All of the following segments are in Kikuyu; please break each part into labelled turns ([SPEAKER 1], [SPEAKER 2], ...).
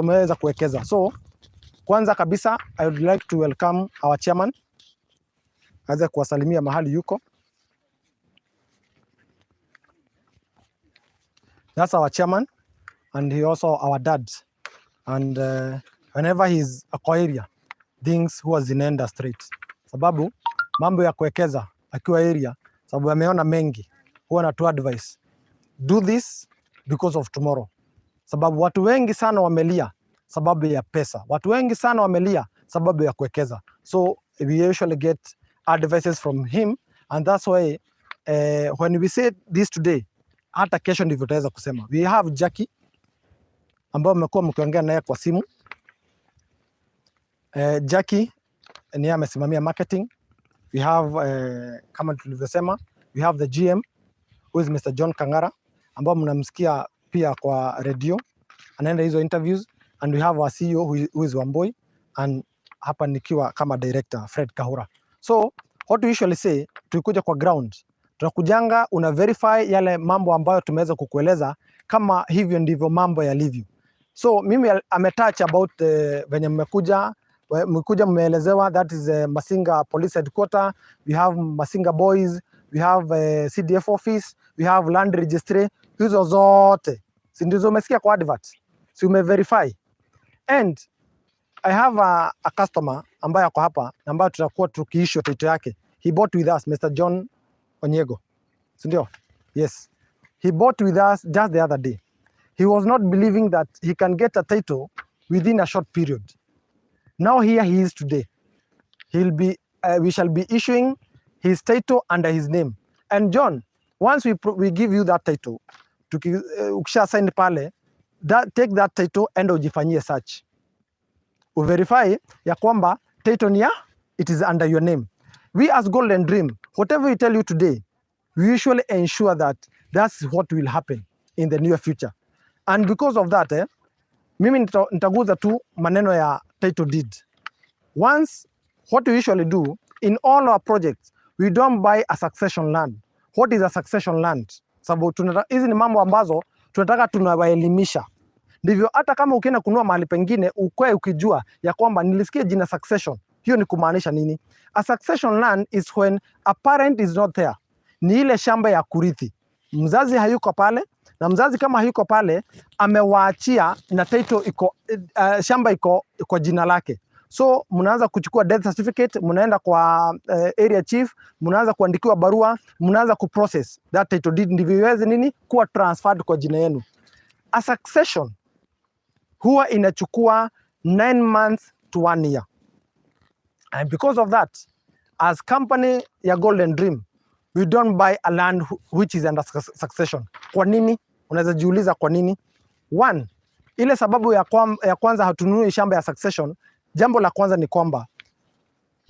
[SPEAKER 1] Umeweza kuwekeza. So kwanza kabisa, I would like to welcome our chairman aweze kuwasalimia mahali yuko. That's our chairman and he also our dad, and whenever he's ako area, things huwa zinaenda straight, sababu mambo ya kuwekeza akiwa area, sababu ameona mengi, huwa anatu advice, do this because of tomorrow, sababu watu wengi sana wamelia sababu ya pesa, watu wengi sana wamelia sababu ya kuwekeza. So we usually get advices from him, and that's why when we say this today, hata kesho ndivyo tutaweza kusema. We have Jackie ambayo mmekuwa mkiongea naye kwa simu. Jackie ni yeye amesimamia marketing. We have kama tulivyosema, we have the GM, who is Mr. John Kangara, ambao mnamsikia pia kwa radio anaenda hizo interviews, and we have our CEO, who is Wamboi, and hapa nikiwa kama director, Fred Kahura. So what we usually say, tukikuja kwa ground, tunakujanga una verify yale mambo ambayo tumeweza kukueleza kama hivyo ndivyo mambo yalivyo. So mimi ametouch about venye mmekuja mmeelezewa, that is Masinga Police Headquarter, we have Masinga Boys, we have CDF office, we have land registry, hizo zote si ndizo umesikia kwa advert, si umeverify? And I have a customer ambaye ako hapa na ambaye tutakuwa tukiissue title yake. He bought with us, Mr. John Onyego, si ndio? Yes, he bought with us just the other day. He was not believing that he can get a title within a short period. Now here he is today. He'll be we shall be issuing his title under his name. And John, once we give you that title, ukisha sign pale, take that title and ujifanyie search. Uverify ya kwamba title ni ya, it is under your name. We as Golden Dream, whatever we tell you today, we usually ensure that that's what will happen in the near future. And because of that, mimi nitaguza tu maneno ya title deed. Once, what we usually do in all our projects, we don't buy a succession land. What is a succession land? Sababu hizi ni mambo ambazo tunataka tunawaelimisha, ndivyo hata kama ukienda kununua mahali pengine ukwe ukijua ya kwamba nilisikia jina succession, hiyo ni kumaanisha nini? A succession land is when a parent is not there, ni ile shamba ya kurithi, mzazi hayuko pale, na mzazi kama hayuko pale amewaachia na title iko, shamba iko kwa jina lake. So mnaanza kuchukua death certificate, mnaenda kwa area chief, mnaanza kuandikiwa barua, mnaanza kuprocess that title deed ndivyo iweze nini kuwa transferred kwa jina yenu. A succession huwa inachukua 9 months to 1 year. And because of that, as company ya Golden Dream, we don't buy a land which is under succession. Kwa nini? Unaweza jiuliza kwa nini? One, ile sababu ya kwanza hatununui shamba ya succession, jambo la kwanza ni kwamba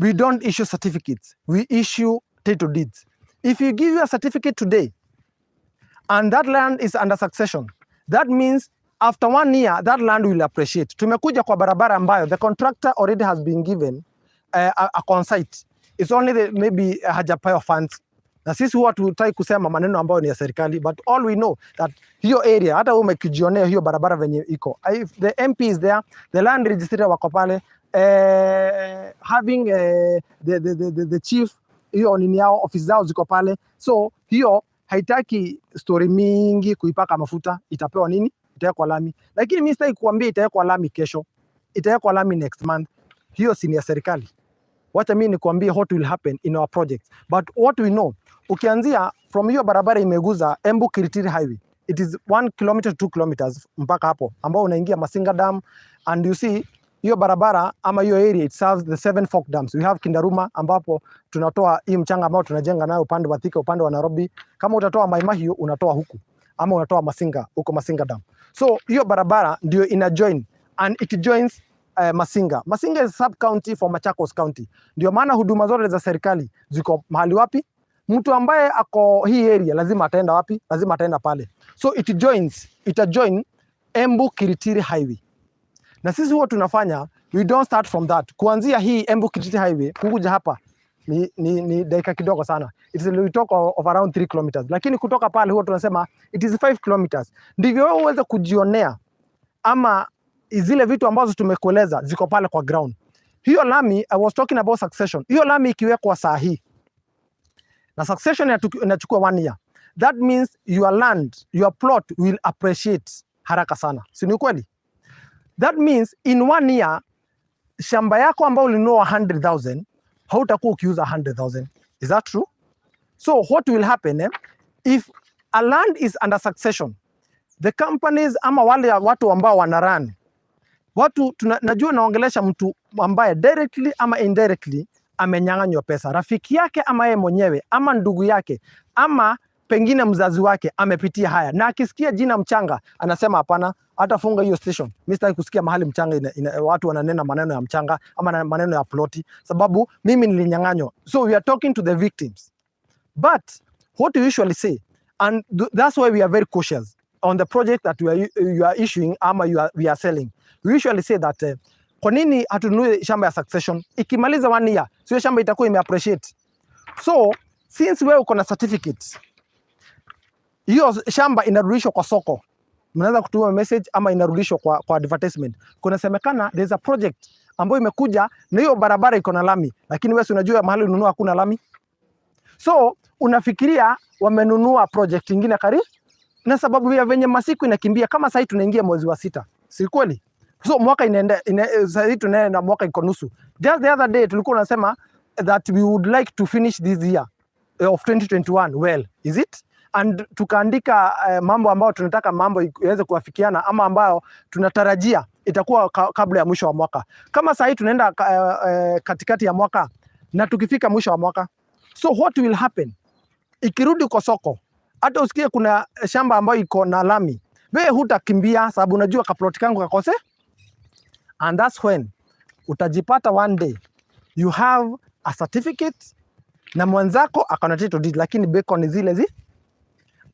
[SPEAKER 1] we don't issue certificates, we issue title deeds. If you give you a certificate today and that land is under succession, that means after one year that land will appreciate. Tumekuja kwa barabara ambayo the contractor already has been given a consent. It's only the, maybe hajapewa funds, na sisi huwa tutaki kusema maneno ambayo ni ya serikali, but all we know that hiyo area, hata wewe umekijionea hiyo barabara venye iko, if the MP is there, the land registrar wako pale, having the chief, hiyo nini yao, ofisi zao ziko pale, so hiyo haitaki story mingi kuipaka mafuta, itapewa nini, itawekwa lami. Lakini mimi sitaki kuambia itawekwa lami kesho, itawekwa lami next month. Hiyo si ni ya serikali. Wacha mimi nikuambie what will happen in our projects. But what we know, ukianzia from hiyo barabara imeguza Embu Kiritiri Highway, it is 1 kilometer to 2 kilometers mpaka hapo ambao unaingia Masinga Dam, and you see hiyo barabara ama hiyo area, it serves the seven fork dams. We have Kindaruma ambapo tunatoa hii mchanga ambao tunajenga nayo upande wa Thika, upande wa Nairobi. Kama utatoa Mai Mahiu, unatoa huku ama unatoa Masinga huko Masinga Dam. So hiyo barabara ndio ina join and it joins Masinga. Masinga is sub county for Machakos County. Ndio maana huduma zote za serikali ziko mahali wapi? Mtu ambaye ako hii area lazima ataenda wapi? Lazima ataenda pale. So it joins, ita join Embu Kiritiri Highway. Na sisi huwa tunafanya, we don't start from that. Kuanzia hii Embu Kiritiri Highway kukuja hapa ni dakika kidogo sana. It is, we talk of around 3 kilometers. Lakini kutoka pale huwa tunasema it is 5 kilometers. Ndivyo wewe uweze kujionea ama Zile vitu ambazo tumekueleza ziko pale kwa ground. Hiyo lami, I was talking about succession. Hiyo lami ikiwekwa saa hii na succession inachukua one year, that means your land, your plot will appreciate haraka sana, si ni kweli? That means in one year shamba yako ambayo ulinunua 100,000 hautakuwa ukiuza 100,000. Is that true? So what will happen, eh? If a land is under succession, the companies ama wale watu ambao wana run watu najua naongelesha mtu ambaye directly ama indirectly amenyang'anywa pesa, rafiki yake ama yeye mwenyewe ama ndugu yake ama pengine mzazi wake amepitia haya, na akisikia jina mchanga anasema hapana, hata funga hiyo station. Mimi sitaki kusikia mahali mchanga watu wananena maneno ya mchanga ama maneno ya ploti, sababu mimi nilinyang'anywa. So we are talking to the victims. But what we usually say, and that's why we are very cautious on the project that you are issuing ama we are selling. We usually say that kwa nini hatununui shamba ya succession? Ikimaliza one year, sio shamba itakuwa imeappreciate. So since wewe uko na certificate, hiyo shamba inarudishwa kwa soko. Mnaweza kutuma message ama inarudishwa kwa advertisement. Kunasemekana there's a project ambayo imekuja na hiyo barabara iko na lami, lakini wewe si unajua mahali ununua hakuna lami. So unafikiria wamenunua project ingine karibu, na sababu ya venye masiku inakimbia, kama sasa tunaingia mwezi wa sita, si kweli? So mwaka inaenda sasa hii tunaenda mwaka iko nusu. Just the other day tulikuwa tunasema that we would like to finish this year of 2021 well, is it? And tukaandika mambo ambayo tunataka mambo iweze kuafikiana ama ambayo tunatarajia itakuwa kabla ya mwisho wa mwaka. Kama sasa hii tunaenda katikati ya mwaka na tukifika mwisho wa mwaka, so what will happen? Ikirudi kwa soko, hata usikie kuna shamba ambayo iko na lami, wewe hutakimbia sababu unajua kaplot kangu kakose, and that's when utajipata one day you have a certificate na mwenzako akona title deed, lakini beacon ni zile zi.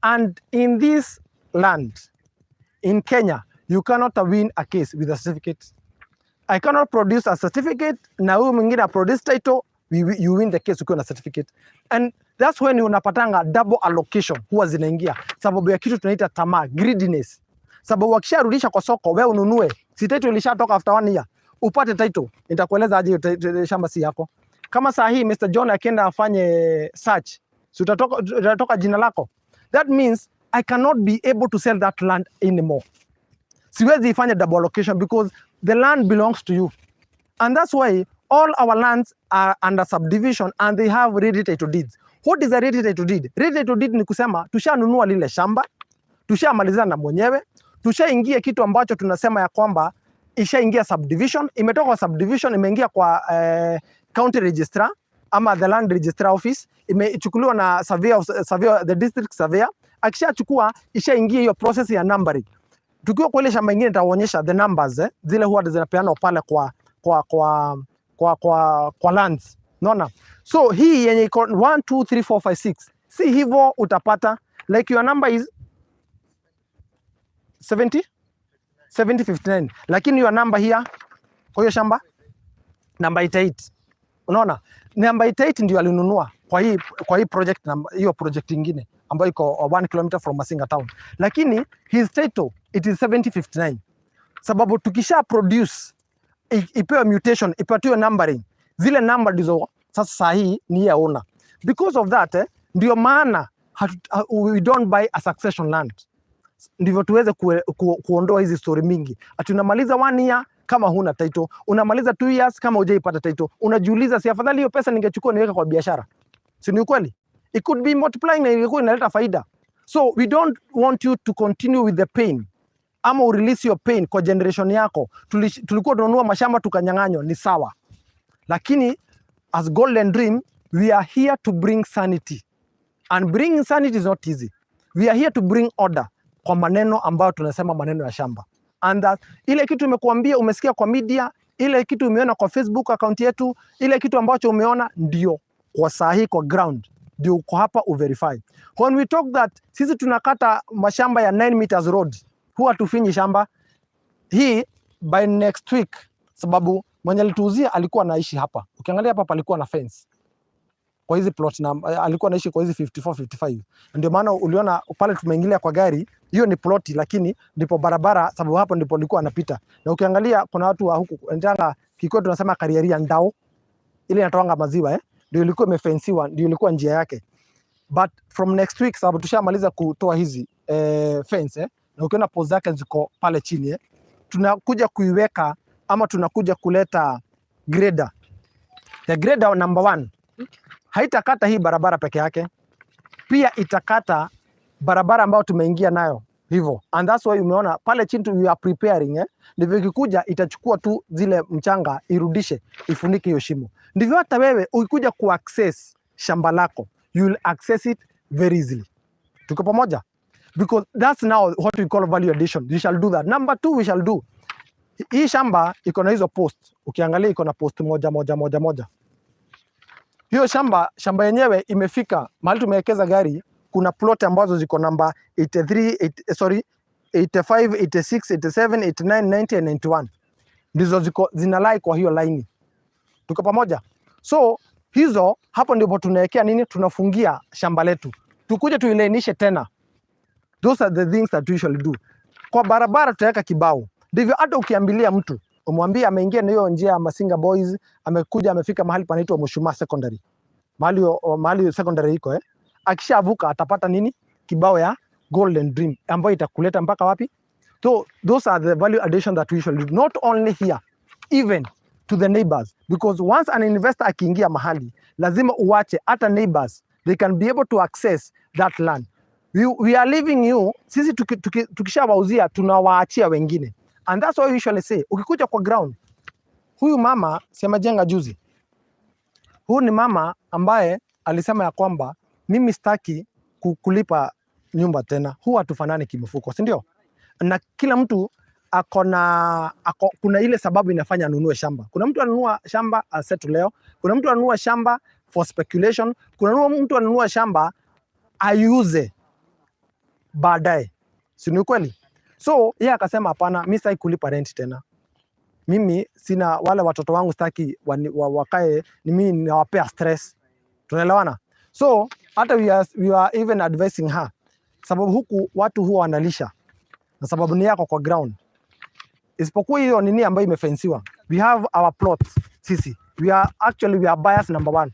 [SPEAKER 1] And in this land in Kenya you cannot win a case with a certificate. I cannot produce a certificate na huyu mwingine produce title, you win the case ukiwa na certificate. And that's when unapatanga double allocation huwa zinaingia sababu ya kitu tunaita tamaa, greediness. Sababu wakisharudisha kwa soko, wewe ununue, si title ilishatoka after one year, upate title, nitakueleza aje hiyo shamba si yako. Kama saa hii Mr. John akienda afanye search, si utatoka jina lako? That means I cannot be able to sell that land anymore. Siwezi ifanya double allocation because the land belongs to you. And that's why all our lands are under subdivision and they have ready title deeds. What is a ready title deed? Ready title deed ni kusema tushanunua lile shamba, tushamalizana na mwenyewe, tushaingia kitu ambacho tunasema ya kwamba ishaingia subdivision, imetoka kwa subdivision imeingia kwa county registrar ama the land registrar office, imechukuliwa na surveyor, the district surveyor. Akishachukua ishaingia hiyo process ya numbering. Tukiwa kwa ile shamba ingine nitaonyesha the numbers, zile huwa zinapeanwa pale kwa lands. Unaona? So hii yenye iko 1 2 3 4 5 6, si hivyo utapata like your number is 70 70 59, lakini your number here kwa hiyo shamba namba 88. Unaona? Namba 88 ndio alinunua kwa hii project namba, hiyo project ingine ambayo iko 1 kilometer from Masinga town, lakini his title, it is 7059, sababu tukisha produce ipewe mutation, ipatiwe numbering, zile number ndizo sasa saa hii ni ya owner. Because of that, ndio maana we don't buy a succession land, ndivyo tuweze kuondoa hizi story mingi ati unamaliza one year kama huna title, unamaliza 2 years kama hujaipata title, unajiuliza, si afadhali hiyo pesa ningechukua niweke kwa biashara? Si ni ukweli? It could be multiplying na ingekuwa inaleta faida. So we don't want you to continue with the pain ama urelease your pain kwa generation yako. Tulikuwa tunanunua mashamba tukanyang'anywa, ni sawa, lakini as Golden Dream we are here to bring sanity, and bringing sanity is not easy. We are here to bring order kwa maneno ambayo tunasema maneno ya shamba, and that ile kitu imekuambia umesikia kwa media, ile kitu umeona kwa Facebook account yetu, ile kitu ambacho umeona ndio kwa sahi kwa ground, ndio uko hapa uverify. When we talk that sisi tunakata mashamba ya 9 meters road, huwa tufinyi shamba hii by next week, sababu mwenye alituuzia alikuwa anaishi hapa. Ukiangalia hapa palikuwa na fence kwa hizi plot na alikuwa anaishi kwa hizi 54 55, ndio maana uliona pale tumeingilia kwa gari Hiyo ni ploti, lakini ndipo barabara, sababu hapo ndipo nilikuwa anapita. Na ukiangalia kuna watu wa huku ndanga Kikuyu tunasema kariaria ndao, ile inatoanga maziwa, eh, ndio ilikuwa imefensiwa, ndio ilikuwa njia yake. But from next week, sababu tushamaliza kutoa hizi fence, eh, na ukiona post zake ziko pale chini, eh, tunakuja kuiweka ama tunakuja kuleta grader. The grader, number one, haitakata hii barabara peke yake, pia itakata barabara ambayo tumeingia nayo hivyo, and that's why umeona pale chini we are preparing, eh? Ndivyo ikikuja itachukua tu zile mchanga irudishe ifunike hiyo shimo. Ndivyo hata wewe ukikuja ku access shamba lako, you will access it very easily. Tuko pamoja? Because that's now what we call value addition. We shall do that. Number two, we shall do, hii shamba iko na hizo post, ukiangalia iko na post moja moja moja moja. Hiyo shamba yenyewe imefika mahali tumewekeza gari, kuna plot ambazo ziko namba 83, 8, sorry, 85, 86, 87, 89, 90 and 91 ndizo ziko zinalai kwa hiyo laini. Tuko pamoja? So hizo hapo ndipo tunawekea nini, tunafungia shamba letu, tukuje tuilainishe tena. Those are the things that we usually do. Kwa barabara tutaweka kibao, ndivyo hata ukiambilia mtu umwambie ameingia na hiyo njia ya Masinga Boys, amekuja amefika mahali panaitwa Mushumaa Secondary, mahali secondary iko, eh, akishavuka atapata nini? Kibao ya Golden Dream ambayo itakuleta mpaka wapi? So those are the value addition that we usually do, not only here, even to the neighbors, because once an investor akiingia mahali, lazima uwache hata neighbors they can be able to access that land. We are leaving you, sisi tukishawauzia tunawaachia wengine, and that's why we usually say ukikuja kwa ground, huyu mama si amejenga juzi, huyu ni mama ambaye alisema ya kwamba mimi sitaki kulipa nyumba tena. Huwa hatufanani kimfuko, si ndio? Na kila mtu akona ako, kuna ile sababu inafanya anunue shamba. Kuna mtu anunua shamba asettle leo, kuna mtu anunua shamba for speculation, kuna mtu anunua shamba aiuze baadaye, si ni kweli? So yeye akasema hapana, mi sitaki kulipa rent tena, mimi sina wale watoto wangu sitaki wakae ni mimi nawapea stress. Tunaelewana? So hata we are even advising her, sababu huku watu huwa wanalisha na sababu ni yako kwa ground, isipokuwa hiyo nini ambayo imefensiwa. We have our plots sisi, we are actually, we are buyers number one.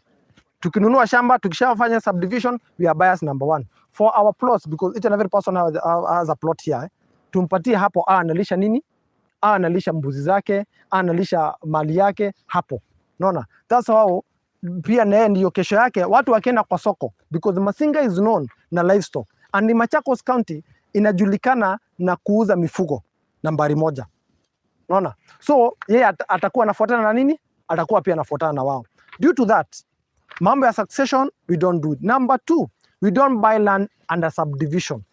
[SPEAKER 1] Tukinunua shamba, tukishafanya subdivision, we are buyers number one for our plots, because each and every person has a plot here, eh. Tumpatie hapo, analisha nini, analisha mbuzi zake, analisha mali yake hapo. Unaona, that's how pia naye ndiyo kesho yake watu wakienda kwa soko, because Masinga is known na livestock and Machakos County inajulikana na kuuza mifugo nambari moja. Unaona? So yeye atakuwa anafuatana na nini? Atakuwa pia anafuatana na wao. Due to that, mambo ya succession we don't do it. Number two, we don't buy land under subdivision.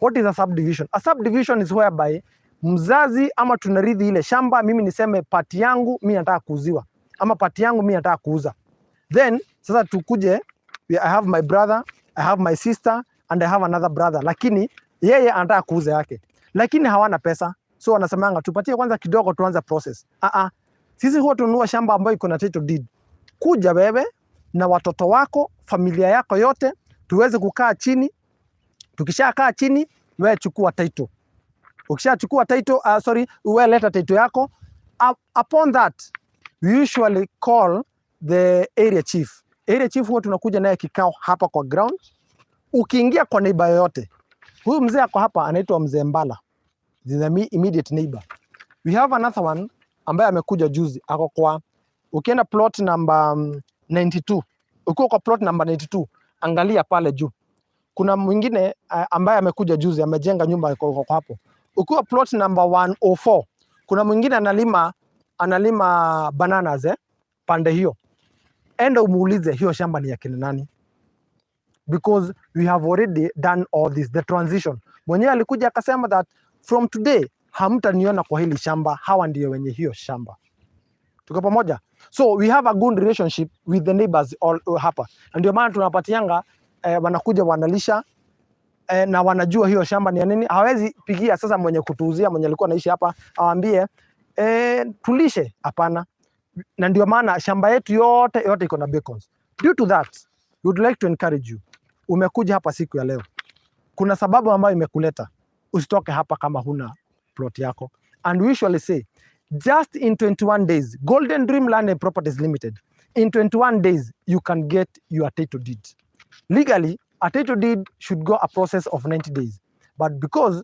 [SPEAKER 1] What is a subdivision? A subdivision is whereby mzazi ama tunarithi ile shamba, mimi niseme part yangu mimi nataka kuuziwa ama part yangu mimi nataka kuuza. Then sasa tukuje, I have my brother, I have my sister and I have another brother, lakini yeye anataka kuuza yake, lakini hawana pesa, so wanasemanga tupatie kwanza kidogo tuanze process. Ah ah, sisi huwa tununua shamba ambayo iko na title deed. Kuja wewe na watoto wako, familia yako yote, tuweze kukaa chini. Tukishakaa chini, wewe chukua title. Ukishachukua title, sorry, wewe leta title yako. Upon that we usually call the area chief. Area chief huwa tunakuja naye kikao hapa kwa ground. Ukiingia kwa neighbor yoyote, huyu mzee ako hapa anaitwa Mzee Mbala, the immediate neighbor. We have another one ambaye amekuja juzi, ako kwa, ukienda plot number 92, ukiwa kwa plot number 92, angalia pale juu kuna mwingine ambaye amekuja juzi amejenga nyumba iko hapo. Ukiwa plot number 104, kuna mwingine analima bananas, eh, pande hiyo. Enda umuulize hiyo shamba ni ya kina nani, because we have already done all this, the transition. Mwenyewe alikuja akasema that from today hamtaniona kwa hili shamba, hawa ndio wenye hiyo shamba. Tuko pamoja? So we have a good relationship with the neighbors all hapa, na ndio maana tunapatianga, wanakuja wanalisha, na wanajua hiyo shamba ni ya nini. Hawezi pigia sasa mwenye kutuuzia, mwenye alikuwa anaishi hapa, awaambie, tulishe. Hapana. Na ndio maana shamba yetu yote yote iko na beacons. Due to that, we would like to encourage you. Umekuja hapa siku ya leo, Kuna sababu ambayo imekuleta usitoke hapa kama huna plot yako. And we usually say just in 21 days, Golden Dream Land and Properties Limited, in 21 days you can get your title deed. Legally, a title deed should go a process of 90 days, but because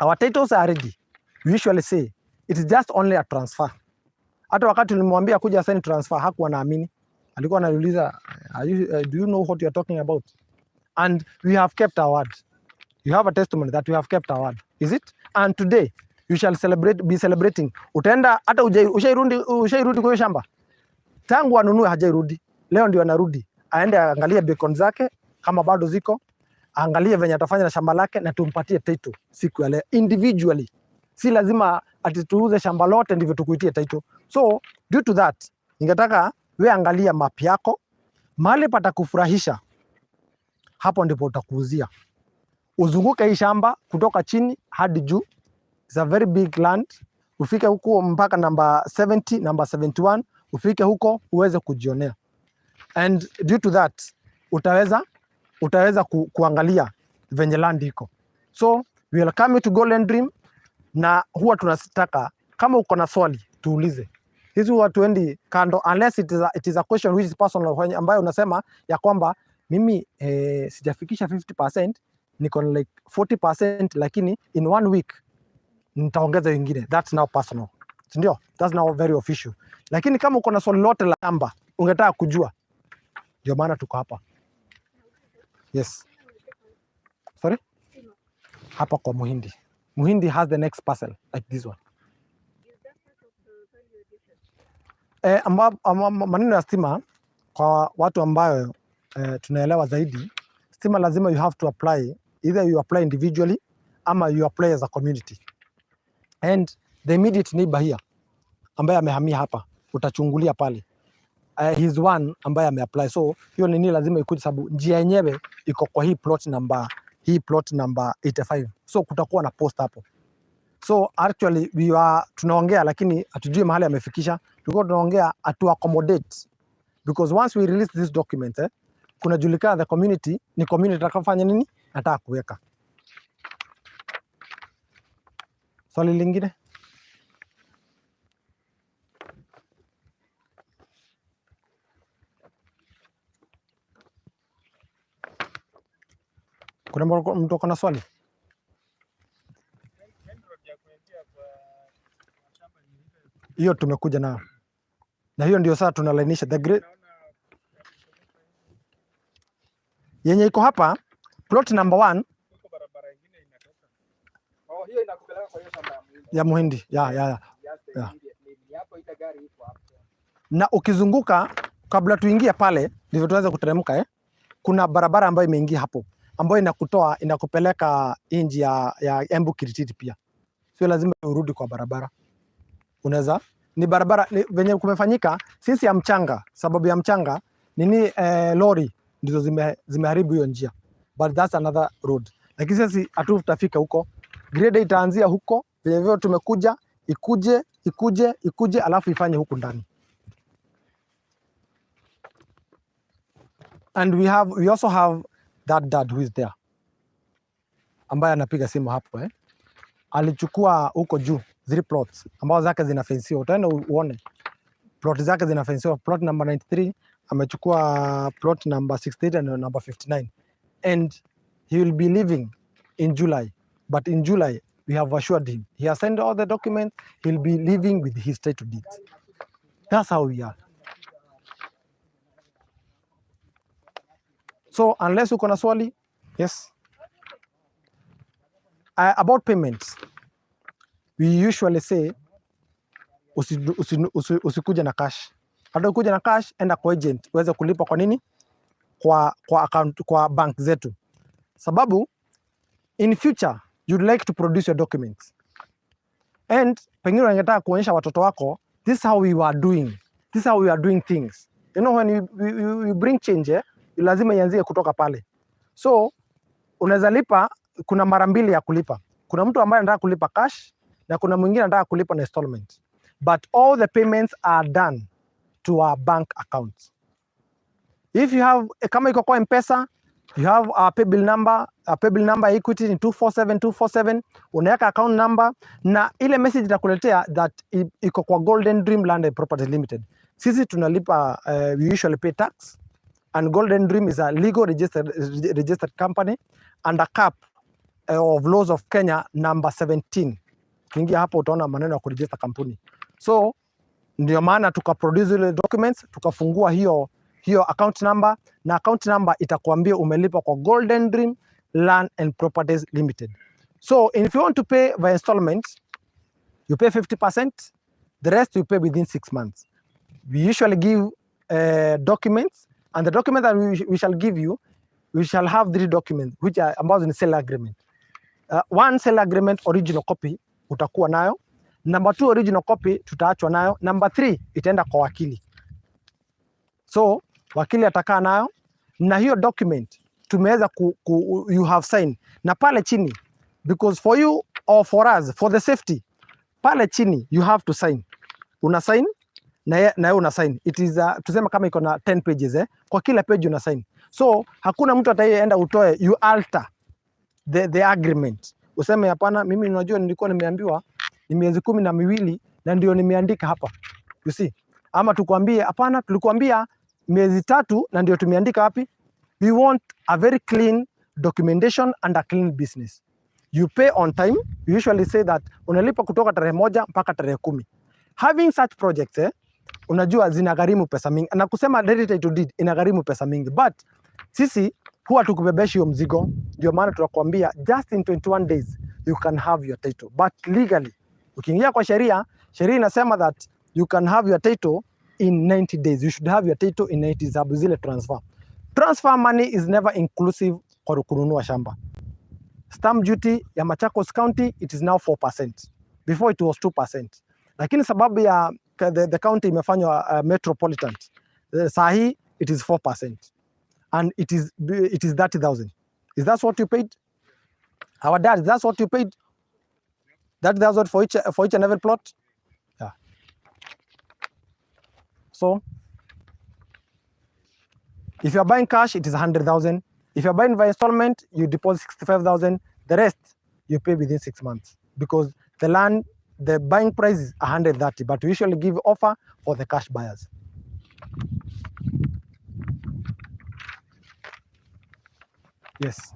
[SPEAKER 1] our titles are ready, we usually say it is just only a transfer. Hata wakati tulimwambia kuja sign transfer hakuwa naamini, alikuwa anauliza, Do you know what you are talking about?" And we have kept our word. You have a testimony that we have kept our word. Is it? And today you shall celebrate, be celebrating. Utaenda hata ushairudi kwa hiyo shamba tangu anunue hajairudi, leo ndio anarudi, aende aangalie beacon zake kama bado ziko, aangalie venye atafanya na shamba lake, na tumpatie title siku ya leo individually. Si lazima ati tuuze shamba lote ndivyo tukuitie title. So due to that, ningetaka we angalia map yako, mahali patakufurahisha, hapo ndipo utakuuzia. Uzunguke hii shamba kutoka chini hadi juu. It's a very big land. Ufike huko mpaka namba 70, namba 71, ufike huko uweze kujionea. And due to that utaweza kuangalia venye land iko. So we welcome you to Golden Dream, na huwa tunataka kama uko na swali tuulize. Hizi huwa tuendi kando unless it is a question which is personal, ambayo unasema ya kwamba mimi sijafikisha 50%, niko na like 40%, lakini in one week nitaongeza wengine. That's now personal, si ndio? That's now very official. Lakini kama uko na swali lote la namba ungetaka kujua, ndio maana tuko hapa. Yes, sorry, hapa kwa Muhindi. Muhindi has the next parcel like this one. Maneno ya stima kwa watu ambayo tunaelewa zaidi, stima lazima you have to apply, either you apply individually ama you apply as a community. And the immediate neighbor here ambaye amehamia hapa, utachungulia pale, he's one ambaye ameapply, so hiyo nini lazima ikuje, sababu njia yenyewe iko kwa hii plot number 85, so kutakuwa na post hapo. So actually we are tunaongea lakini hatujui mahali amefikisha. Tulikuwa tunaongea atu accommodate because once we release this document, kunajulikana the community ni community atakafanya nini, nataka kuweka. Swali lingine? Kuna mtu ako na swali? Hiyo tumekuja nayo na hiyo ndio sasa tunalainisha the great yenye iko hapa plot number 1
[SPEAKER 2] Oh, hiyo inakupeleka kwa hiyo shamba ya Muhindi.
[SPEAKER 1] Ya Muhindi ya.
[SPEAKER 2] Just the immediate name. Ni hapo ile gari iko hapo.
[SPEAKER 1] Na ukizunguka kabla tuingie pale ndivyo tuanze kuteremka. Kuna barabara ambayo imeingia hapo ambayo inakutoa inakupeleka inji ya Embu Kirititi pia. Sio lazima urudi kwa barabara. Unaweza ni barabara ni, venye kumefanyika sisi ya mchanga, sababu ya mchanga nini, lori ndizo zimeharibu hiyo njia, but that's another road. Lakini sisi hatutafika huko, grade itaanzia huko vile vile tumekuja, ikuje ikuje ikuje, alafu ifanye huku ndani. And we also have that dad who is there ambaye anapiga simu hapo. Alichukua huko juu 3 plots ambazo zake zinafensiwa. Utaenda uone plot zake zinafensiwa. Plot number 93 amechukua, plot number 68 and number 59, and he will be leaving in July, but in July we have assured him, he has sent all the documents, he'll be leaving with his title deeds. That's how we are. So unless uko na swali, yes. About payments, we usually say usikuja na cash. Hata ukikuja na cash, enda kwa agent uweze kulipa. Kwa nini? Kwa account, kwa bank zetu. Sababu in future you'd like to produce your documents. And pengine ungetaka kuonyesha watoto wako, this is how we were doing. This is how we are doing things. You know when you bring change, lazima ianzie kutoka pale. So unaweza lipa, kuna mara mbili ya kulipa. Kuna mtu ambaye anataka kulipa cash na kuna mwingine anataka kulipa na installment. But all the payments are done to our bank accounts. If you have, kama iko kwa M-Pesa, You have a paybill number, a paybill number Equity ni 247247. Unaweka account number na ile message itakuletea that iko kwa Golden Dream Land and Property Limited. Sisi tunalipa, we usually pay tax, and Golden Dream is a legal registered company under cap of laws of Kenya number 17. Ukiingia hapo utaona maneno ya kuregister kampuni. So ndio maana tukaproduce ile documents, tukafungua hiyo account number, na account number itakuambia umelipa kwa Golden Dream Land and Properties Limited. So if you want to pay by installment, you pay 50%, the rest you pay within 6 months. We usually give documents, and the document that we shall give you, we shall have three documents which are ambazo ni sale agreement. One sale agreement original copy utakuwa nayo. Number two original copy tutaachwa nayo. Number three itaenda kwa wakili. So wakili atakaa nayo na hiyo document tumeweza ku, you have signed na pale chini, because for you or for us, for the safety, pale chini you have to sign. Una sign na yeye una sign. It is tuseme kama iko na 10 pages, eh, kwa kila page una sign. So hakuna mtu atayeenda utoe, you alter the agreement, useme hapana, mimi unajua nilikuwa nimeambiwa ni miezi 12 na ndio nimeandika hapa, you see. Ama tukwambie hapana, tulikuambia miezi 3 na ndio tumeandika wapi. We want a very clean documentation and a clean business. You pay on time. We usually say that unalipa kutoka tarehe 1 mpaka tarehe 10. Having such projects, eh, unajua zinagharimu pesa mingi, na kusema ready title deed inagharimu pesa mingi, but sisi huwa tukubebeshi hiyo mzigo. Ndio maana tunakwambia just in 21 days you can have your title, but legally ukiingia kwa sheria, sheria inasema that you can have your title in 90 days. You should have your title in 90 days, sababu zile transfer money is never inclusive kwa kununua shamba. Stamp duty ya Machakos County, it is now 4%. Before it was 2%. Lakini sababu ya the county imefanywa metropolitan, saa hii it is 4% and it is 30,000. Is that what you paid? Our dad, that's what you paid? 30,000 for each and every plot? Yeah. So if you are buying cash, it is 100,000. If you are buying by installment, you deposit 65,000. The rest you pay within 6 months because the land, the buying price is 130, but we usually give offer for the cash buyers. Yes.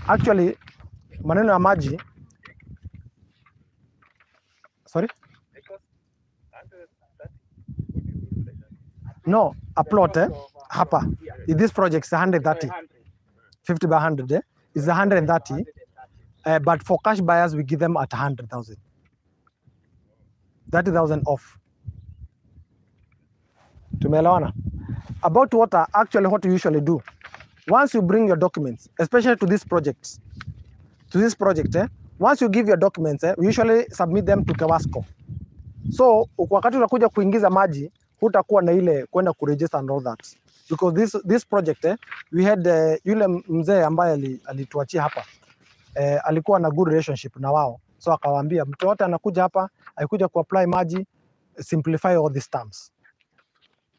[SPEAKER 1] Actually, maneno ya maji, sorry? No, a plot, eh? Hapa. This project is 130, 50 by 100, eh? It's 130. But for cash buyers, we give them at 100,000. 30,000 off. Tumeelewana? About water, actually what you usually do, once you bring your documents, especially to this project, eh, once you give your documents, eh, we usually submit them to KEWASCO. So wakati unakuja kuingiza maji, hutakuwa na ile kwenda kuregister and all that. Because this project, eh, we had yule mzee ambaye alituachia hapa, eh, alikuwa na good relationship na wao, so akawaambia mtu yote anakuja hapa akikuja kuapply maji, simplify all these terms.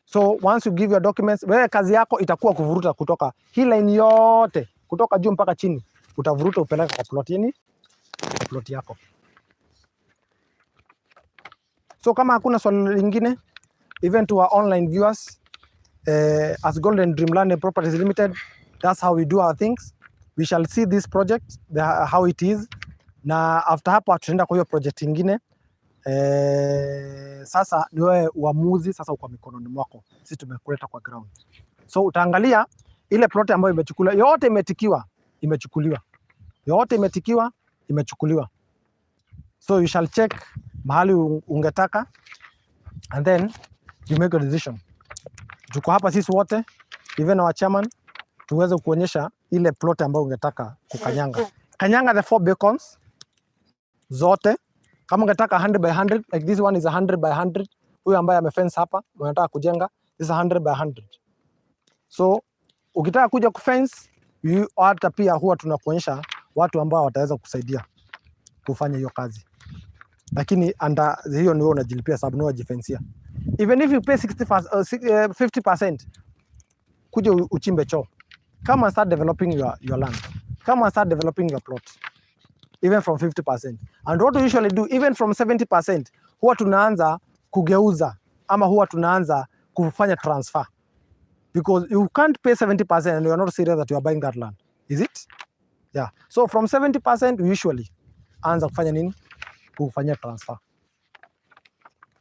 [SPEAKER 1] So once you give your documents, wewe kazi yako itakuwa kuvuruta kutoka hii line yote kutoka juu mpaka chini, utavuruta upeleke kwa plot yeni, kwa plot yako. So kama hakuna swali lingine, even to our online viewers, as Golden Dreamland Properties Limited, that's how we do our things. We shall see this project how it is, na after hapo tutaenda kwa hiyo project ingine. Sasa ni wewe uamuzi sasa uko mikononi mwako, sisi tumekuleta kwa ground. So utaangalia ile plot ambayo imechukuliwa yote, imetikiwa, imechukuliwa yote, imetikiwa, imechukuliwa. So you shall check mahali ungetaka and then you make a decision. Tuko hapa sisi wote, even our chairman, tuweze kuonyesha ile plot ambayo ungetaka kukanyanga. Kanyanga the four beacons zote. Kama ungetaka 100 by 100, like this one is 100 by 100. Huyu ambaye amefence hapa, unataka kujenga, this is 100 by 100. So ukitaka kuja kufence, hata pia huwa tunakuonyesha watu ambao wataweza kusaidia kufanya hiyo kazi, lakini under hiyo ni wewe unajilipia sababu ni wewe unajifensia. Even if you pay 60, 50% Kuja uchimbe choo. Come and start developing your land. Come and start developing your plot. Even from 50%. And what we usually do, even from 70%, huwa tunaanza kugeuza ama huwa tunaanza kufanya transfer. Because you can't pay 70% and you are not serious that you are buying that land. Is it? Yeah. So from 70% we usually anza kufanya nini? Kufanya transfer.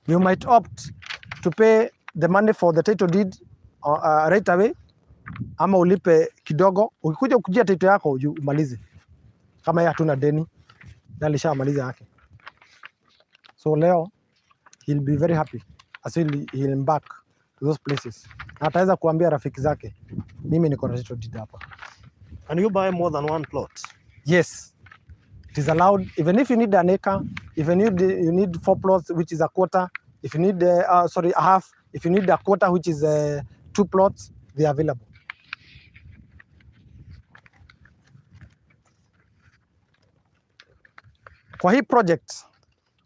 [SPEAKER 1] You might opt to pay the money for the title deed right away ama ulipe kidogo. Ukikuja kujia title yako umalize. Kama yeye hatuna deni, na alishamaliza yake. So leo he'll be very happy as he'll embark to those places. Na ataweza kuambia rafiki zake, mimi niko na title deed hapa.
[SPEAKER 3] Can you buy more than one plot?
[SPEAKER 1] Yes, it is allowed. Even if you need an acre, even if you need 4 plots, which is a quarter, if you need, sorry, a half, if you need a quarter, which is 2 plots, they are available. Kwa hii project,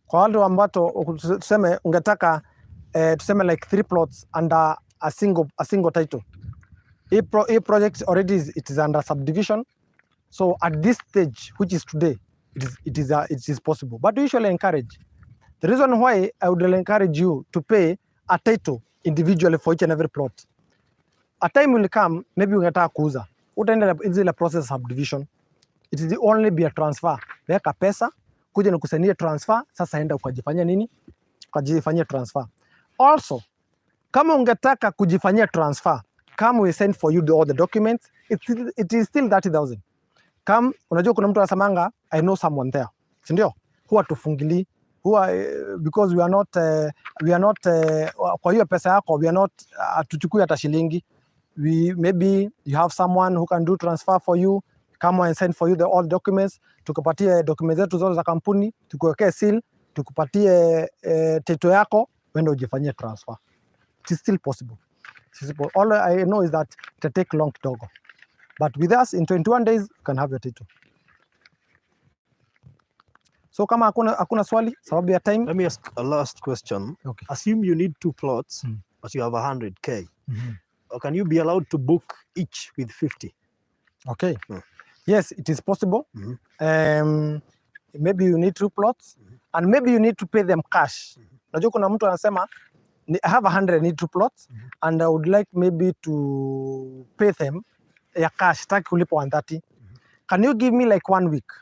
[SPEAKER 1] kwa wale ambao tuseme ungetaka tuseme like 3 plots under a single title. Hii project already is, it is under subdivision. So at this stage, which is today, it is possible. But we usually encourage. The reason why I would encourage you to pay a title individually for each and every plot. A time will come, maybe ungetaka kuuza. Utaenda zile process subdivision. It will only be a transfer. Weka pesa, kuja nikusainie transfer, sasa enda ukajifanyia nini? Ukajifanyia transfer. Also, kama ungetaka kujifanyia transfer, come we send for you all the documents. It is still 30,000. Come, unajua kuna mtu anasemanga I know someone there. Si ndio? Huwa tufungili, huwa because we are not we are not kwa hiyo pesa yako we are not hatuchukui hata shilingi. We maybe you have someone who can do transfer for you, come and send for you the all documents, tukupatie documents zetu zote za kampuni, tukuwekee seal, tukupatie title yako, uende ujifanyie transfer. It is still possible. It is possible. All I know is that it will take long kidogo. But with us in 21 days you can have your title. So kama hakuna swali sababu ya time.
[SPEAKER 3] Let me ask a last question.
[SPEAKER 1] Okay.
[SPEAKER 3] Assume you need 2 plots, but you have 100K. Or can you be allowed to book each with 50?
[SPEAKER 1] Okay. Yes, it is possible. Maybe you need 2 plots and maybe you need to pay them cash. Unajua kuna mtu anasema I have 100, I need 2 plots and I would like maybe to pay them ya cash, sitaki kulipa 130. Can you give me like 1 week?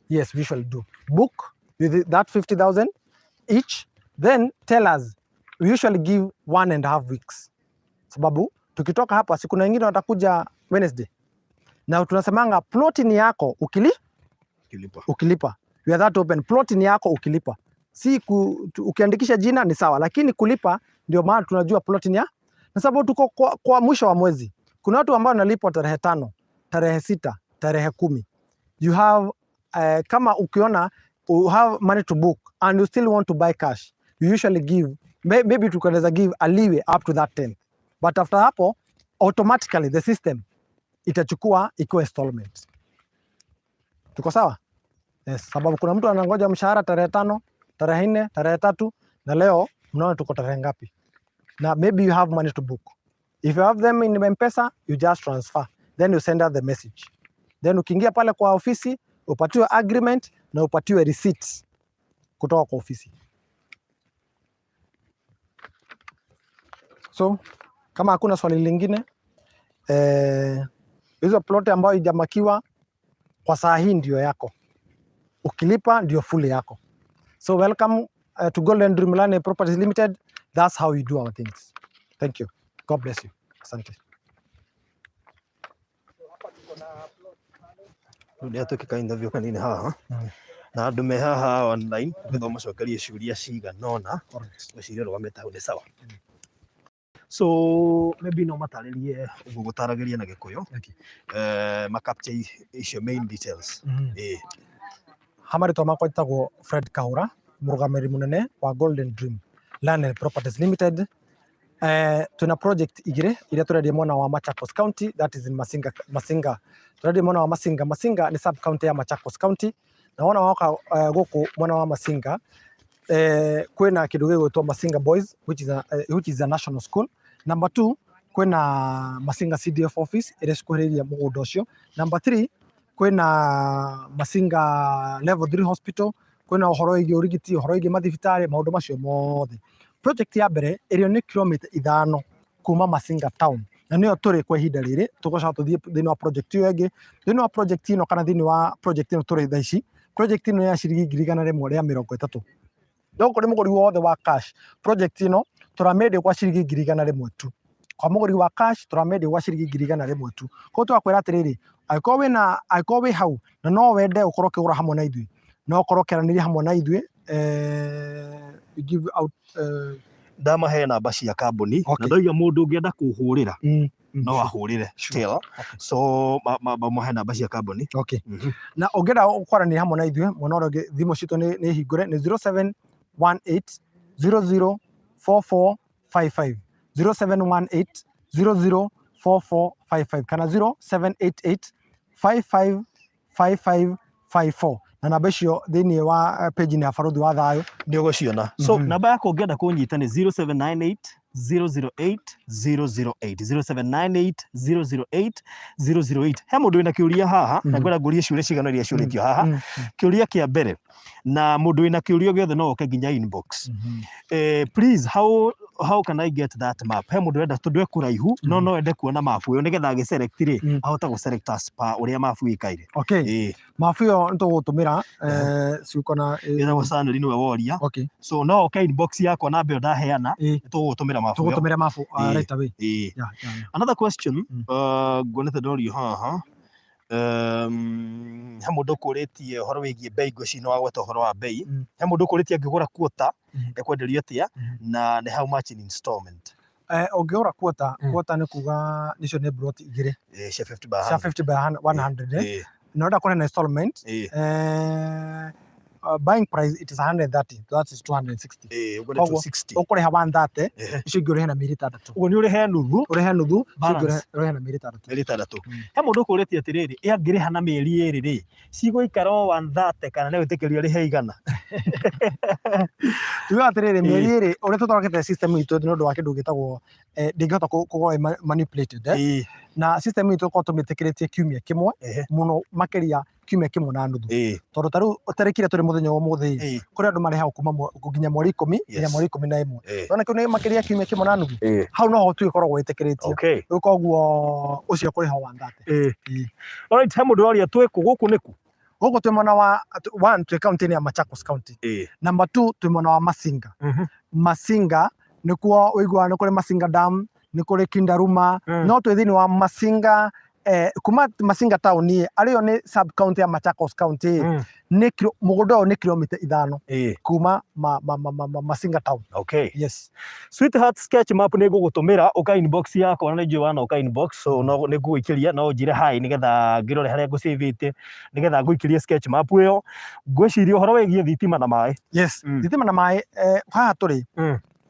[SPEAKER 1] Yes, we shall do. Book with that 50,000 each, then tell us. We usually give 1.5 weeks. Sababu tukitoka hapa siku na wengine watakuja Wednesday. Na tunasemanga plot ni yako
[SPEAKER 3] Ukilipa.
[SPEAKER 1] ukilipa. We are that open. Plot ni yako ukilipa. Si ukiandikisha jina ni sawa, lakini kulipa ndio maana tunajua plot ni ya. Na sababu tuko kwa mwisho wa mwezi. Kuna watu ambao wanalipwa tarehe 5, tarehe 6, tarehe 10. You have kama ukiona you have money to book and you still want to buy cash, you usually give maybe tunaweza give a leeway up to that 10th. But after hapo automatically the system itachukua ikiwa installment. Tuko sawa? Yes, sababu kuna mtu anangoja mshahara tarehe 5, tarehe 4, tarehe 3 na leo mnaona tuko tarehe ngapi? Na maybe you have money to book. If you have them in M-Pesa, you just transfer. Then you send out the message. Then ukiingia pale kwa ofisi, upatiwe agreement na upatiwe receipt kutoka kwa ofisi. So, kama hakuna swali lingine, hizo plot ambayo haijamakiwa kwa saa hii ndio yako. Ukilipa ndio full yako. So welcome to Golden Dream Land Properties Limited. That's how we do our things. Thank you. God bless you. Asante.
[SPEAKER 3] Rĩu nĩ atuĩka interview kanini haha. Na andũ me haha online, nĩgetha ũmacokerie ciũria cigana ũna. Ngwĩciria ũrũgamĩte hau nĩ sawa. So maybe no matarĩrie ũguo gũtaragĩria na Gĩkũyũ. Ma capture icio main details.
[SPEAKER 1] Ha marĩtwa makwa njĩtagwo Fred Kahũra, mũrũgamĩrĩri mũnene wa Golden Dream Land and Properties Limited. Tuna project igĩrĩ iria tũrendia mwena wa Machakos County, that is in Masinga, Masinga. Tũrendia mwena wa Masinga. Masinga nĩ sub county ya Machakos County. Na wona woka gũkũ mwena wa Masinga, kwĩna kĩndũ gĩgwĩtwo Masinga Boys, which is a national school. Number 2, Kwĩna Masinga CDF office ĩrĩa cikuhĩrĩirie mũgũnda ũcio. Number 3, kwĩna Masinga level 3 hospital, kwĩna ũhoro wĩgiĩ ũrigiti, ũhoro wĩgiĩ mathibitarĩ, maũndũ macio mothe. Project ya mbere ĩrĩa nĩ kilomita 5 kuma Masinga town, na nĩyo tũrĩ kwa ihinda rĩrĩ. Tũgũcoka tũthiĩ thĩinĩ wa project ĩyo ĩngĩ. Thĩinĩ wa project ĩno kana thĩinĩ wa project ĩno tũrĩ thaa ici, project ĩno ya ciringi 130,000. No kũrĩ mũgũri wothe wa cash, project ĩno tũramĩendia kwa ciringi 100,000 tu. Kwa mũgũri wa cash tũramĩendia gwa ciringi 100,000 tu. Koguo tũgakwĩra atĩrĩrĩ, angĩkorwo wĩna, angĩkorwo wĩ hau na no wende ũkorwo ũkĩgũra hamwe na ithuĩ, no ũkorwo ũkĩaranĩria hamwe na ithuĩ, we give out
[SPEAKER 3] Ndamahe namba cia kambuni na ndoiga mũndũ ũngĩenda kũhũrĩra no ahũrĩre still. So mahe namba cia kambuni.
[SPEAKER 1] Okay. Na ũngĩenda kwaranĩria hamwe na ithuĩ mwena ũrĩa ũngĩ, thimũ citũ nĩ hingũre, nĩ 0718 00 4455, 0718 00 4455 kana 0788 55 5554, na namba icio thĩinĩ wa page ya Barũthi wa Thayũ
[SPEAKER 3] nĩ ũgũciona. So namba yakwa ũngĩenda kũnyita nĩ 0798 008 008, 0798 008 008. He mũndũ wĩna kĩũria haha na ngwenda ngũrie ciũria cigana iria ciũrĩtio haha. Kĩũria kĩa mbere, na mũndũ wĩna kĩũria gĩothe no oke nginya inbox. Please, how can I get that map? He mũndũ ũrenda tondũ e kũraihu no no ende kuona map ĩyo nĩgetha agĩselect rĩ, ahote gũ select as per ũrĩa map ĩikaire.
[SPEAKER 1] Okay. Map ĩyo nĩ tũgũtũmĩra ciuko na
[SPEAKER 3] Ĩtagwo Stanley nĩwe woria. So no oke inbox yakwa namba ĩyo ndaheana, nĩ tũgũgũtũmĩra map ĩyo.
[SPEAKER 1] Tũgũtũmĩra map right away. Yeah.
[SPEAKER 3] Another question, nguonete ndorio haha. He mũndũ ũkũrĩtie ũhoro wĩgiĩ bei, ngwĩciria nĩ wagweta ũhoro wa bei. He mũndũ ũkũrĩtie angĩgũra quarter ekwenderio atĩa na nĩ how much in installment?
[SPEAKER 1] Ũngĩgũra quarter, quarter nĩ kuga icio nĩ plot 2
[SPEAKER 3] Cia 50 by
[SPEAKER 1] cia 50 by 100, na ũrenda kũrĩha na installment, buying price it is 130, that is 260.
[SPEAKER 3] Ũguo nĩ 260.
[SPEAKER 1] Ũkũrĩha 130, icio ingĩ ũrĩhe na mĩeri 6.
[SPEAKER 3] Ũguo nĩ ũrĩhe nuthu.
[SPEAKER 1] Ũrĩhe nuthu, icio ingĩ
[SPEAKER 3] Balance.
[SPEAKER 1] ũrĩhe na mĩeri 6.
[SPEAKER 3] Mĩeri 6. He mũndũ ũkũrĩtie atĩrĩrĩ, ĩ angĩrĩha na mĩeri 2 rĩ, cigũikara o 130 kana nĩ gwĩtĩkĩrio arĩhe 100?
[SPEAKER 1] Tugaga atĩrĩrĩ, mĩeri 2 ũrĩa tũthondekete system itũ nĩ ũndũ wa kĩndũ gĩtagwo ndĩngĩhota gũkorwo ĩ manipulated. Na system itũ tũkorwo tũmĩtĩkĩrĩtie kiumia kĩmwe, mũno makĩria kiumia kĩmwe na nuthu. Tondũ ta rĩu tarĩki ĩrĩa tũrĩ mũthenya wa ũmũthĩ, kũrĩ andũ marĩhaga kuma nginya mweri 10 nginya mweri 11. Nona kĩu nĩ makĩria kiumia kĩmwe na nuthu. Hau noho tũgĩkoragwo ĩtĩkĩrĩtio. Rĩu koguo ũcio kũrĩha 130.
[SPEAKER 3] Alright, he mũndũ ũroria twĩ kũ, gũkũ nĩ kũ?
[SPEAKER 1] Gũkũ twĩ mwena wa 1, twĩ county-inĩ ya Machakos County. Number 2, twĩ mwena wa Masinga. Masinga nĩkuo ũiguaga nĩ kũrĩ Masinga Dam, nĩ kũrĩ Kindaruma, no twĩ thĩinĩ wa Masinga, kuma Masinga town ĩ, arĩyo nĩ sub county ya Machakos County, nĩ mũgũnda ũyũ nĩ kilomita 5 kuma Masinga town. Yes.
[SPEAKER 3] Sweetheart sketch map nĩ ngũgũtũmĩra ũka inbox yakwa, na nĩ njũĩ wanoka inbox, so no nĩ ngũgũikĩria, no ũnjĩre hi nĩgetha ngĩrore harĩa ngũcĩvĩte nĩgetha ngũikĩrie sketch map ĩyo. Ngwĩciria ũhoro wĩgiĩ thitima na maĩ.
[SPEAKER 1] Yes. Thitima na maĩ, haha tũrĩ,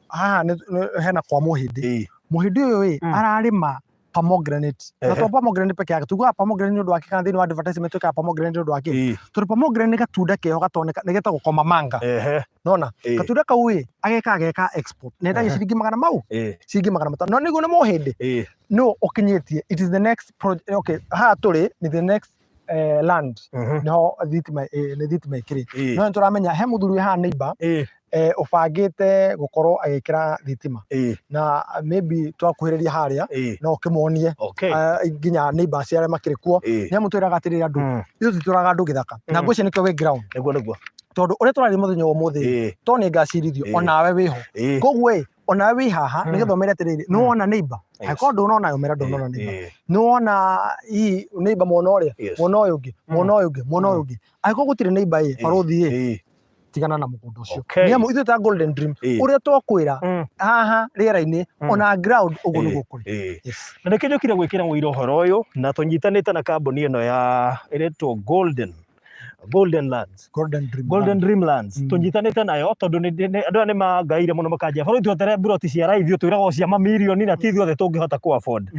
[SPEAKER 1] haha nĩ hena kwa Mũhĩndĩ. Mũhĩndĩ ũyũ ĩ, ararĩma pomegranate. Na to pomegranate peke yake, tugaga pomegranate nĩ ũndũ wa kĩ, kana thĩinĩ wa advertisement twĩkaga pomegranate nĩ ũndũ wa kĩ? Tondũ pomegranate nĩ gatunda keho gatoneka, nĩ getagwo komamanga. Nona? Gatunda kau ĩ, ageka ageka export. Na endagia ciringi magana mau? Ciringi 500. No nĩguo nĩ Mũhĩndĩ. No ũkinyĩtie. It is the next project. Okay, haha tũrĩ ni the next land. Niho thitima, nĩ thitima ĩkĩrĩ. No nĩ tũramenya he mũthuri wĩ haha neighbor, ũbangĩte gũkorwo agĩkĩra thitima. Na maybe twakuhĩrĩria harĩa, no ũkĩmuonie, nginya neighbors arĩa makĩrĩ kuo. Nĩ amu twĩraga atĩrĩrĩ andũ, ithuĩ tũtũraga andũ gĩthaka. Na ngwĩciria nĩkĩo wĩ ground.
[SPEAKER 3] Nĩguo, nĩguo.
[SPEAKER 1] Tondũ ũrĩa tũraria mũthenya wa ũmũthĩ, to nĩ ngacirithio, onawe wĩho. Koguo ĩ, onawe wĩ haha, nĩgetha ũmere atĩrĩrĩ, nĩ wona neighbor? Angĩkorwo ndũnona, ũmere ndũnona neighbor. Nĩ wona hihi neighbor mwena ũrĩa, mwena ũyũ ũngĩ, mwena ũyũ ũngĩ, mwena ũyũ ũngĩ. Angĩkorwo gũtirĩ neighbor ĩ, barũthi ĩ, tigana na mũgũnda ũcio. Nĩ amu ithuĩ ta Golden Dream, ũrĩa twakwĩra haha rĩera-inĩ, ona ground ũguo nĩguo kũrĩ. Yes.
[SPEAKER 3] Na nĩkĩo njũkire gwĩkĩra mũira ũhoro ũyũ, na tũnyitanĩte na kambuni ĩno ya ĩretwo Golden Lands.
[SPEAKER 1] Golden Dream
[SPEAKER 3] Golden
[SPEAKER 1] Land.
[SPEAKER 3] Dream Lands. Tũnyitanĩte nayo tondũ andũ aya nĩ mangaire mũno makanjia barũthi tweterere mburoti cia raithi twĩragwo cia mamirioni na ti ithuothe tũngĩhota kũ afford.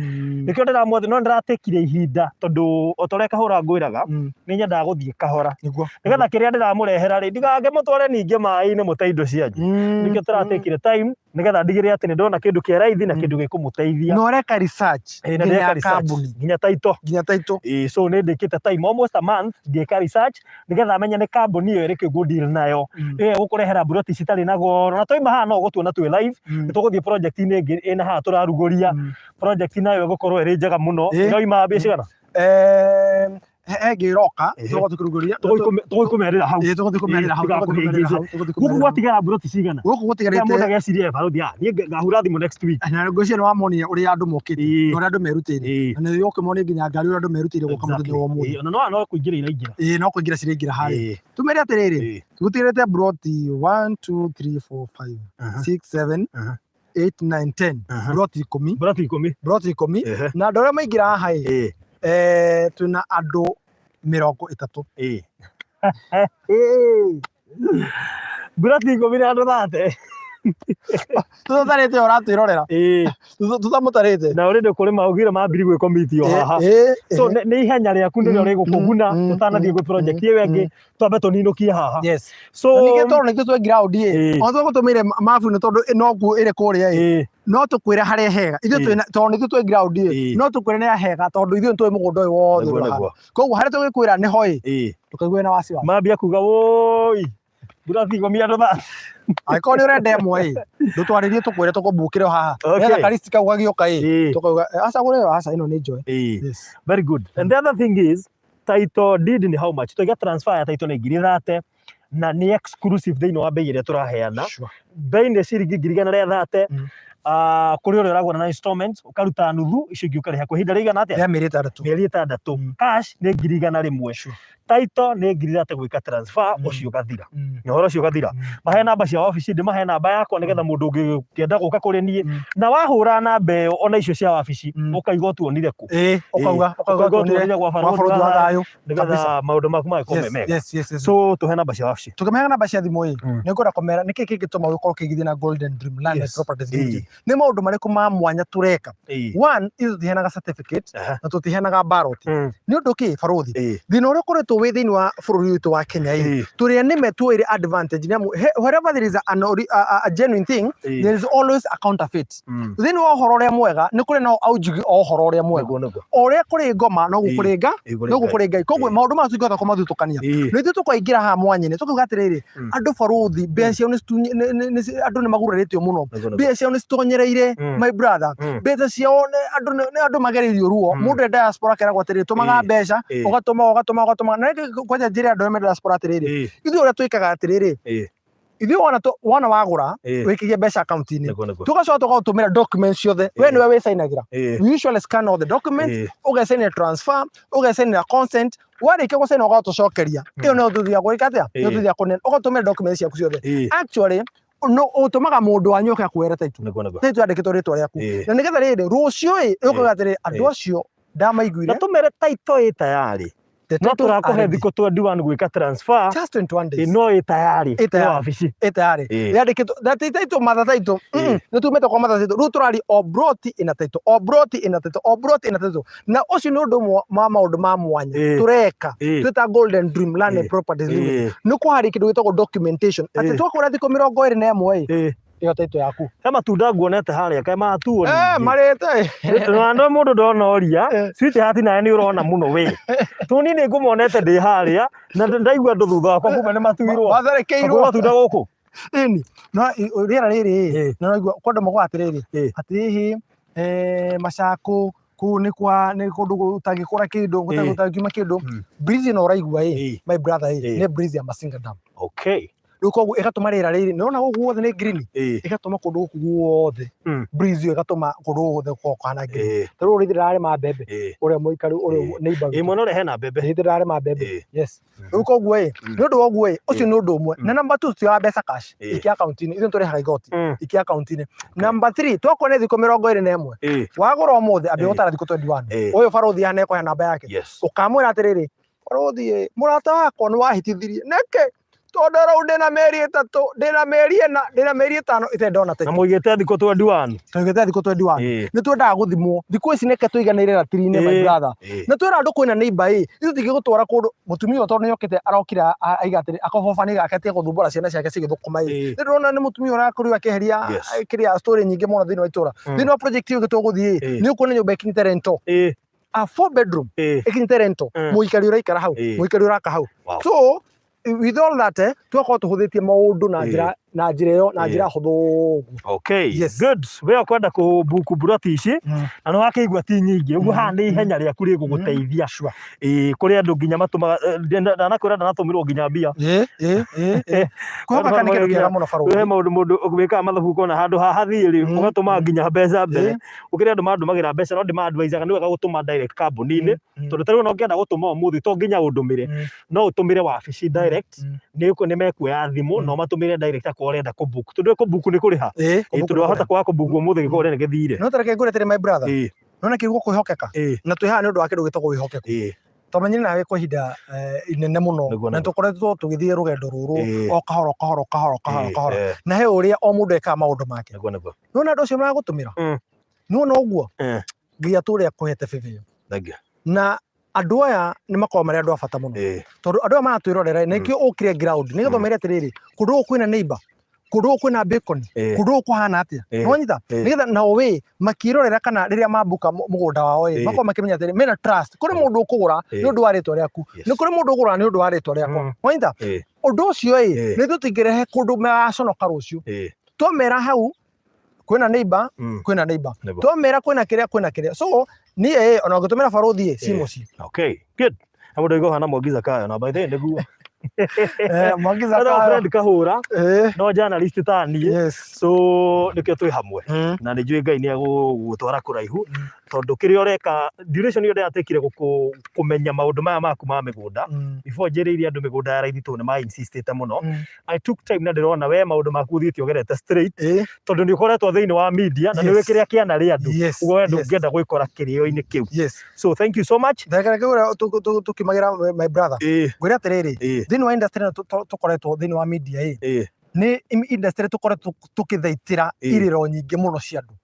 [SPEAKER 3] Nĩkĩo ndĩramwathe, no ndĩratekire ihinda tondũ o ta ũrĩa kahũra ngwĩraga, nĩ nyendaga gũthiĩ kahora. Nĩgetha kĩrĩa ndĩramũrehera rĩ, ndigange mũtware ningĩ maĩ-inĩ mũte indo cianyu. Nĩkĩo tũratekire time Nĩgetha ndigĩrĩre atĩ nĩ ndona kĩndũ kĩa raithi na kĩndũ gĩkũmũteithia.
[SPEAKER 1] Na ũreka research
[SPEAKER 3] Ĩĩ, na
[SPEAKER 1] nginya
[SPEAKER 3] ndĩreka research
[SPEAKER 1] kambuni,
[SPEAKER 3] nginya title.
[SPEAKER 1] Nginya title.
[SPEAKER 3] Ĩĩ, so nĩ ndĩkĩte time almost a month ngĩka research nĩgetha menye nĩ kambuni ĩyo ĩrĩkũ ngũ deal nayo ĩyo ĩgũkũrehera mburoti citarĩ na goro. Na twaima haha no ũgũtuona twĩ live, nĩ tũgũthiĩ project-inĩ ĩngĩ ĩna haha tũrarugũria. Project nayo ĩgũkorwo ĩrĩ njega mũno. Ĩroima mbia cigana?
[SPEAKER 1] He ĩngĩ ĩroka tũgũthiĩ kũrugũria.
[SPEAKER 3] Tũgũikũmerĩra hau.
[SPEAKER 1] Ĩĩ, tũgũthiĩ kũmerĩra hau, tũgũthiĩ kũmerĩra hau, tũgũthiĩ
[SPEAKER 3] Gũkũ
[SPEAKER 1] kũmerĩra hau.
[SPEAKER 3] gwatigara mburoti cigana?
[SPEAKER 1] Gũkũ
[SPEAKER 3] Kĩrĩa mũndũ
[SPEAKER 1] gũtigarĩte
[SPEAKER 3] ageciria barothi, ah, niĩ ngahura thimũ next week.
[SPEAKER 1] Na ngwĩciria nĩ wamonia ũrĩa andũ mokĩte na ũrĩa andũ merutĩire, na nĩ ũkĩmonia nginya ngari ũrĩa andũ merutĩire gũka mũthenya wa ũmũthĩ.
[SPEAKER 3] Ĩĩ, ona no kũingĩra iraingĩra.
[SPEAKER 1] Ĩĩ, no kũingĩra ciraingĩra harĩa. Tumere atĩrĩrĩ, gũtigarĩte mburoti 1 2 3 4 5 6 7 8 9 10, mburoti 10.
[SPEAKER 3] Mburoti 10.
[SPEAKER 1] Mburoti 10. Na andũ arĩa maingĩra haha ĩ, twĩna andũ 30.
[SPEAKER 3] Mburoti 10 na andũ 30.
[SPEAKER 1] Tũtatarĩte ũratwĩrorera, tũtamũtarĩte.
[SPEAKER 3] Na ũrĩ kũrĩ maugire mambiri gwĩkomitio haha. So nĩ ihenya rĩaku nĩrĩo rĩgũkũguna. Tũtanathiĩ gwĩ project ĩyo ĩngĩ, twambe tũninũkie haha. So
[SPEAKER 1] Na ningĩ tondũ nĩithuĩ twĩ ground ĩ, ona tũgũtũmĩire mabu nĩ tondũ nokuo ĩrĩ kũrĩa ĩ, no tũkwĩre harĩa hega ithuĩ twĩna, tondũ nĩithuĩ twĩ ground ĩ, no tũkwĩre nĩ hega tondũ ithuĩ nĩtũĩ mũgũnda ũyũ wothe ũrĩa ũhana. Koguo harĩa tũgĩkwĩra nĩho ĩ, ndũkaigue na wasiwasi.
[SPEAKER 3] Mambia kuga woi mburoti 10 andũ 30.
[SPEAKER 1] Angĩkorwo nĩ ũrenda ĩmwe ĩ, ndũtwarĩrie tũkwĩre tũkũmbukĩre o haha, nĩgetha karisti kau gagĩũka ĩ, tũkauga, "Eh, aca gũra ĩyo, aca ĩno nĩ njoe." Yes.
[SPEAKER 3] Very good. And the other thing is title deed ni how much? Twaiga transfer ya title nĩ 30,000 na nĩ exclusive thĩinĩ wa bei ĩrĩa tũraheana. Bei nĩ ciringi 130,000. Kũrĩ ũrĩa ũragũra na installments, ũkaruta nuthu, icio ingĩ ũkarĩha kwa ihinda rĩigana atĩa?
[SPEAKER 1] Rĩa mĩeri 6.
[SPEAKER 3] Mĩeri 6. Cash nĩ 100,000. Title nĩ 30,000 gwĩka transfer. Ũcio ũgathira. Na ũhoro ũcio ũgathira. Mahe namba cia wabici, ndĩmahe namba yakwa nĩgetha mũndũ ũngĩenda gũka kũrĩ niĩ. Na wahũra namba ĩyo ona icio cia wabici, ũkaiga ũtuonire kũ.
[SPEAKER 1] Ĩĩ, ũkauga
[SPEAKER 3] ũkauga
[SPEAKER 1] ũkauga
[SPEAKER 3] ũtuonire gwa
[SPEAKER 1] gwa
[SPEAKER 3] barũthi
[SPEAKER 1] barũthi
[SPEAKER 3] wa
[SPEAKER 1] wa
[SPEAKER 3] thayũ
[SPEAKER 1] thayũ
[SPEAKER 3] nĩgetha maũndũ maku magĩkorwo me mega. So tũhe namba cia wabici.
[SPEAKER 1] Tũkĩmaheaga namba cia thimũ ĩ, nĩ ngwenda kũmera nĩkĩ kĩngĩtũma ũkorwo ũkĩigithia na Golden Dream Land and Properties Limited. Nĩ maũndũ marĩkũ ma mwanya tũreka? One, ithuĩ tũtiheanaga certificate na tũtiheanaga ballot. Nĩ ũndũ kĩ, barũthi, thĩna ũrĩa ũkoretwo wĩ thĩinĩ wa bũrũri witũ wa Kenya ĩ, tũrĩa nĩme tuoire advantage nĩ amu wherever there is a genuine thing, there is always a counterfeit. Thĩinĩ wa ũhoro ũrĩa mwega nĩ kũrĩ na aunjugi o ũhoro ũrĩa mwega.
[SPEAKER 3] Nĩguo nĩguo.
[SPEAKER 1] O ũrĩa kũrĩ ngoma noguo kũrĩ nga
[SPEAKER 3] Ĩĩ, kũrĩ
[SPEAKER 1] noguo
[SPEAKER 3] Ngai.
[SPEAKER 1] kũrĩ Ngai. Koguo maũndũ maya tũtingĩhota kũmathutũkania. Na ithuĩ tũkaingĩra haha mwanya-inĩ tũkauga atĩrĩrĩ, andũ barũthi mbia ciao nĩ andũ nĩ magurarĩtio mũno.
[SPEAKER 3] Nĩguo nĩguo.
[SPEAKER 1] Mbia ciao nĩ citonyereire, my brother. Mbeca ciao andũ nĩ andũ magereirio ruo. Mũndũ e diaspora akeragwo atĩrĩrĩ, tũmaga mbeca, ũgatũma ũgatũma ũgatũma. Na rĩngĩ kwanja njĩre andũ arĩa me diaspora atĩrĩrĩ, ithuĩ ũrĩa twĩkaga atĩrĩrĩ, ithuĩ wona wagũra, wĩkĩrie mbeca akaunti-inĩ,
[SPEAKER 3] Nĩguo nĩguo.
[SPEAKER 1] tũgacoka tũgagũtũmĩra documents ciothe, we nĩwe wĩcainagĩra. We usually scan all the documents, ũgecainĩra transfer, ũgecainĩra consent. Warĩkia gũcaina ũgatũcokeria. Ĩyo nĩyo tũthiaga gwĩka atĩa, nĩyo tũthiaga kũneana, ũgatũmĩra documents ciaku ciothe. Actually no ũtũmaga mũndũ wanyu oke akuoere title.
[SPEAKER 3] Nĩguo nĩguo.
[SPEAKER 1] Title yandĩkĩtwo rĩtwa rĩaku, na nĩgetha rĩrĩ rũciũ ĩ, ũkauga atĩrĩ, andũ acio ndamaiguire.
[SPEAKER 3] Na tũmere title ĩ tayarĩ.
[SPEAKER 1] The
[SPEAKER 3] No
[SPEAKER 1] titles are
[SPEAKER 3] tũrakũhe
[SPEAKER 1] ready.
[SPEAKER 3] thikũ 21 gwĩka transfer.
[SPEAKER 1] Just 21 days.
[SPEAKER 3] No ĩ tayarĩ.
[SPEAKER 1] Ĩ tayarĩ.
[SPEAKER 3] Nĩ wabici.
[SPEAKER 1] Ĩ tayarĩ. Yandĩkĩtwo that title, mother title. Nĩ tumĩte kwa mother title, rĩu tũrari o broti ĩna title, o broti ĩna title, o broti ĩna title. Na ũcio nĩ ũndũ ũmwe wa maũndũ ma mwanya tũreka twĩta Golden Dream Land and Properties Limited, nĩ kũharĩ kĩndũ gĩtagwo documentation, atĩ twakũra thikũ 21 ĩ, ĩyo title yaku.
[SPEAKER 3] He matunda nguonete harĩa kaĩ matuo?
[SPEAKER 1] Marĩte.
[SPEAKER 3] Na no mũndũ ndona ũria sweetheart nawe nĩ ũrona mũno we tũni nĩ ngũmonete ndĩ harĩa na ndaigua andũ thutha wakwa kumbe nĩ matuirwo.
[SPEAKER 1] Matharĩkĩirwo.
[SPEAKER 3] Matunda gũkũ.
[SPEAKER 1] Ĩni no rĩera rĩrĩ ĩ, no naigua kwenda maugaga atĩrĩrĩ, atĩ hihi macakũ kũu nĩ kwa nĩ kũndũ gũtangĩkũra kĩndũ, gũtangiuma kĩndũ. Breeze ĩno ũraigua ĩ, my brother ĩ, nĩ breeze ya Masinga Dam. Rĩu koguo ĩgatũma rĩera rĩrĩ nĩwona gũkũ guothe nĩ green, ĩgatũma kũndũ gũkũ guothe, breeze ĩyo ĩgatũma kũndũ gũkũ guothe gũkorwo kũhana green. Ta rĩu ũrĩa ndĩrarĩma mbembe, ũrĩa mũikaru ũrĩa neighbor
[SPEAKER 3] Ĩĩ,
[SPEAKER 1] witũ.
[SPEAKER 3] mwena ũrĩa hena mbembe.
[SPEAKER 1] Ĩĩ, ndĩrarĩma mbembe. Yes. Rĩu koguo ĩ, nĩ ũndũ wa ũguo ĩ, ũcio nĩ ũndũ ũmwe. Na number two, tũtioyaga mbeca cash, ikia akaunti-inĩ, ithuĩ nĩtũrĩhaga igoti, ikia akaunti-inĩ. Number three, twakuona thikũ 21, wagũra ũmũthĩ, ambia gũtara thikũ 21. Ũyũ barũthi haha nĩekũhe namba yake. Ũkamwĩra atĩrĩrĩ, barũthi ĩ, mũrata wakwa nĩ wahĩtithirie nĩkĩ? Tondũ rĩu ndĩna mĩeri 3, ndĩna mĩeri 4, ndĩna mĩeri 5 itarĩ ndona
[SPEAKER 3] Na
[SPEAKER 1] title.
[SPEAKER 3] mũigĩte thikũ 21.
[SPEAKER 1] Tũigĩte thikũ 21. Nĩ twendaga gũthimwo. Thikũ ici nĩke tũiganĩire ratiri-inĩ, my brother. Na twĩra andũ kwĩna neighbor ĩ, ithuĩ tũtingĩgũtwara kũndũ. Mũtumia ũyũ tondũ nĩ okĩte arokire aiga atĩrĩ, akobobani gake atige gũthumbũra ciana ciake cigĩthũkũma ĩ. Nĩ ndĩrona nĩ mũtumia ũrakorirwo akĩeheria kĩrĩa story nyingĩ mũno thĩinĩ wa itũra. Thĩinĩ wa project ĩyo ĩngĩ tũgũthiĩ ĩ, nĩ ũkuona nyũmba ĩkinyĩte rental. A four bedroom ĩkinyĩte rental. Mũikari ũraikara hau, mũikari ũraka hau. So with all that, tũgakorwo tũhũthĩtie maũndũ na njĩra na njĩra ĩyo na njĩra hũthũ ũguo.
[SPEAKER 3] Okay.
[SPEAKER 1] Yes.
[SPEAKER 3] Good. We ũkwenda kũbuku buroti ici na nĩ wakĩigua ti nyingĩ ũguo haha nĩ ihenya rĩaku rĩgũgũteithia.
[SPEAKER 1] Sure.
[SPEAKER 3] Ĩĩ, kũrĩ andũ nginya matũmaga, ndanakwĩra ndanatũmĩrwo nginya mbia.
[SPEAKER 1] Ĩĩ, ĩĩ, ĩĩ, ĩĩ. Kwĩhoka nĩ kĩndũ kĩega mũno
[SPEAKER 3] he
[SPEAKER 1] barũthi.
[SPEAKER 3] Maũndũ mũndũ wĩkaga mathabu ũkona handũ haha thiĩ rĩ, ũgatũma nginya mbeca mbere. Gũkĩrĩ andũ mandũmagĩra mbeca no ndĩma-advisaga nĩ wega gũtũma direct kambuni-inĩ, tondũ ta rĩu ona ũngĩenda gũtũma ũmũthĩ to nginya ũndũmĩre, no ũtũmĩre wabici direct, nĩ mekuoya thimũ na ũmatũmĩre direct akorwo ũrenda kũ-book, tondũ kũ-book nĩ kũrĩha.
[SPEAKER 1] Kũ-book
[SPEAKER 3] Tondũ
[SPEAKER 1] nĩ
[SPEAKER 3] wahota
[SPEAKER 1] kũrĩha.
[SPEAKER 3] kwaga kũ-book ũmũthĩ gĩkorwo nĩ gĩthire.
[SPEAKER 1] No tareke ngwĩre atĩrĩ, my brother. Nona kiugo kwĩhokeka, na twĩ haha nĩ ũndũ wa kĩndũ gĩtagwo wĩhokeku. Twamenyire nawe kwa ihinda inene mũno, na tũkoretwo tũgĩthiĩ rũgendo rũrũ o kahora kahora kahora kahora kahora, na he ũrĩa o mũndũ ekaga maũndũ make.
[SPEAKER 3] Nĩguo nĩguo.
[SPEAKER 1] Nĩwona andũ acio maragũtũmĩra, nĩwona ũguo Ngai atũre akũhete favor ĩyo.
[SPEAKER 3] Thank you.
[SPEAKER 1] Na andũ aya nĩ makoragwo marĩ andũ a bata mũno, tondũ andũ aya maratwĩrorera na nĩkĩo ũkire ground nĩgetha ũmere atĩrĩrĩ, kũndũ gũkũ kwĩna neighbor, kũndũ gũkũ kwĩna bacon, kũndũ gũkũ kũhana atĩa, nĩwanyita, nĩgetha nao wĩ makĩrorera kana rĩrĩa mambuka mũgũnda wao ĩ, makorwo makĩmenya atĩrĩ mena trust kũrĩ mũndũ ũkũgũra nĩ ũndũ wa rĩtwa rĩaku, nĩ kũrĩ mũndũ ũgũraga nĩ ũndũ wa rĩtwa rĩakwa, wanyita. Ũndũ ũcio ĩ, nĩ tũtingĩrehe kũndũ magaconoka rũciũ. Twamera hau kwĩna neighbor, kwĩna neighbor, twamera kwĩna kĩrĩa, kwĩna kĩrĩa. So niĩ ĩ, ona ũngĩtũmĩra barũthi ĩ, ci mũciĩ.
[SPEAKER 3] Okay, good. Na mũndũ oiga ũhana Mwangi Zakayo, na by the way nĩguo.
[SPEAKER 1] Mwangi
[SPEAKER 3] Etagwo
[SPEAKER 1] Zakayo.
[SPEAKER 3] Fred Kahũra, no journalist ta niĩ. So nĩkĩo twĩ hamwe. Na nĩ njũĩ Ngai nĩ egũgũtwara kũraihu, tondũ kĩrĩa ũreka duration ĩyo ndĩratekire kũmenya maũndũ maya maku ma mĩgũnda, before njĩrĩire andũ mĩgũnda ya raithi tondũ nĩ ma insistĩte mũno. I took time na ndĩrona we maũndũ maku ũthiĩte ũgerete straight, tondũ nĩ ũkoretwo thĩinĩ wa media na nĩ ũĩ kĩrĩa kĩanarĩ andũ, ũguo we ndũngĩenda gwĩkora kĩrĩo-inĩ kĩu. So thank you so much.
[SPEAKER 1] Reke ngwĩre tũkiumagĩra, my brother, ngwĩre atĩrĩrĩ, thĩinĩ wa industry ĩno tũkoretwo thĩinĩ wa media ĩ, nĩ industry tũkoretwo tũkĩthaitĩra irĩro nyingĩ mũno cia andũ,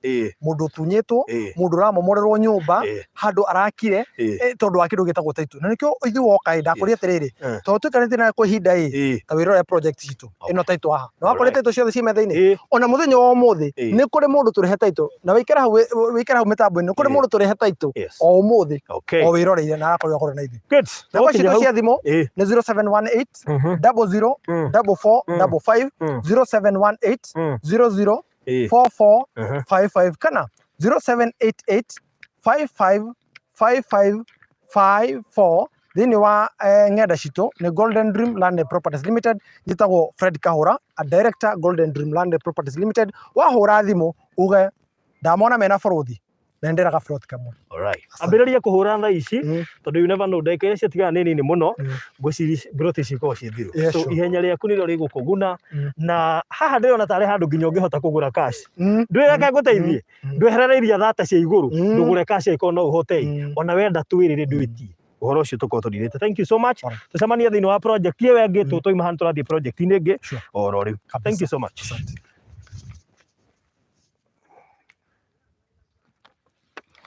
[SPEAKER 1] mũndũ ũtunyĩtwo, mũndũ ũramomorerwo nyũmba handũ arakire, tondũ wa kĩndũ gĩtagwo title. Na nĩkĩo ithuĩ woka ĩ, ndakũria atĩrĩrĩ, tondũ tũikarĩte nawe kwa ihinda ĩ, ta wĩrore project citũ ĩno title haha na wakorire title ciothe ciĩ metha-inĩ. Ona mũthenya wa ũmũthĩ nĩ kũrĩ mũndũ tũrĩhe title, na wĩikare hau wĩikare hau mĩtambo-inĩ, nĩ kũrĩ mũndũ tũrĩhe title o ũmũthĩ, o wĩroreire na arakorirwo akorwo na ithuĩ.
[SPEAKER 3] Good.
[SPEAKER 1] Namba
[SPEAKER 3] Twakinya
[SPEAKER 1] citũ
[SPEAKER 3] hau.
[SPEAKER 1] cia thimũ nĩ 0718 00 44 55, 0718 00 44 55 kana 0788 55 55 54. Thĩinĩ wa ng'enda citũ nĩ Golden Dream Land and Properties Limited. Njĩtagwo Fred Kahũra, a director, Golden Dream Land and Properties Limited. Wahũra thimũ uge ndamona mena bũrũthi na nĩndĩraga plot kamwe.
[SPEAKER 3] Alright.
[SPEAKER 1] Asante.
[SPEAKER 3] Ambĩrĩria kũhũra thaa ici, tondũ you never know, ndagĩka iria ciatigara nĩ nini mũno, ngwĩciria mburoti ici ikoragwo ciĩ thiru.
[SPEAKER 1] Yeah,
[SPEAKER 3] So ihenya rĩaku nĩrĩo rĩgũkũguna, na haha ndĩrona tarĩ handũ nginya ũngĩhota kũgũra cash. Ndwĩreke ngũteithie, ndweherere iria thata cia igũrũ, ndũgũre cash angĩkorwo no ũhote. Ona wenda twĩrĩre ndwĩtie ũhoro ũcio tũkorwo tũrirĩte. Thank you so much.
[SPEAKER 1] Alright.
[SPEAKER 3] Tũcemanie thĩinĩ wa project ĩyo ĩngĩ. Tũtwaima hana tũrathiĩ project-inĩ ĩngĩ oro rĩu.
[SPEAKER 1] Kabisa.
[SPEAKER 3] Thank you so much.
[SPEAKER 1] Asante.